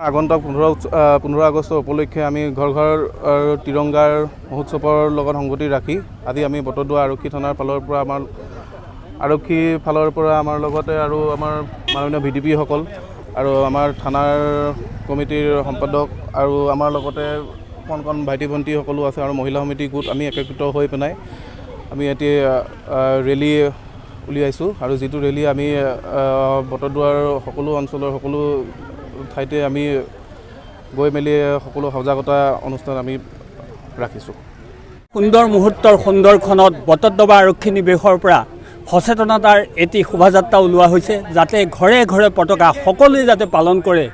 আগন্তুক 15 আগষ্টৰ উপলক্ষে আমি ঘৰ ঘৰ তিৰংগাৰ মহোৎসৱৰ লগত সংগতি ৰাখি আজি আমি বটদ্ৰৱা আৰক্ষী থানাৰ ফালৰ পৰা, আমাৰ আৰক্ষীৰ ফালৰ পৰা, আমাৰ লগতে আৰু আমাৰ মাননীয় ভি ডি পিসকল আৰু আমাৰ থানাৰ কমিটিৰ সম্পাদক আৰু আমাৰ লগতে কণ কণ ভাইটি ভণ্টিসকলো আছে আৰু মহিলা সমিতি গোট, আমি একত্ৰিত হৈ পেলাই আমি এটি ৰেলী উলিয়াইছোঁ। আৰু যিটো ৰেলী আমি বটদ্ৰৱাৰ সকলো অঞ্চলৰ সকলো ঠাইতে আমি গৈ মেলি সকলো সজাগতা অনুষ্ঠান আমি ৰাখিছোঁ। সুন্দৰ মুহূৰ্তৰ সুন্দৰ ক্ষণত বটদ্ৰৱা আৰক্ষী নিৱেশৰ পৰা সচেতনতাৰ এটি শোভাযাত্ৰা ওলোৱা হৈছে, যাতে ঘৰে ঘৰে পতাকা সকলোৱে যাতে পালন কৰে।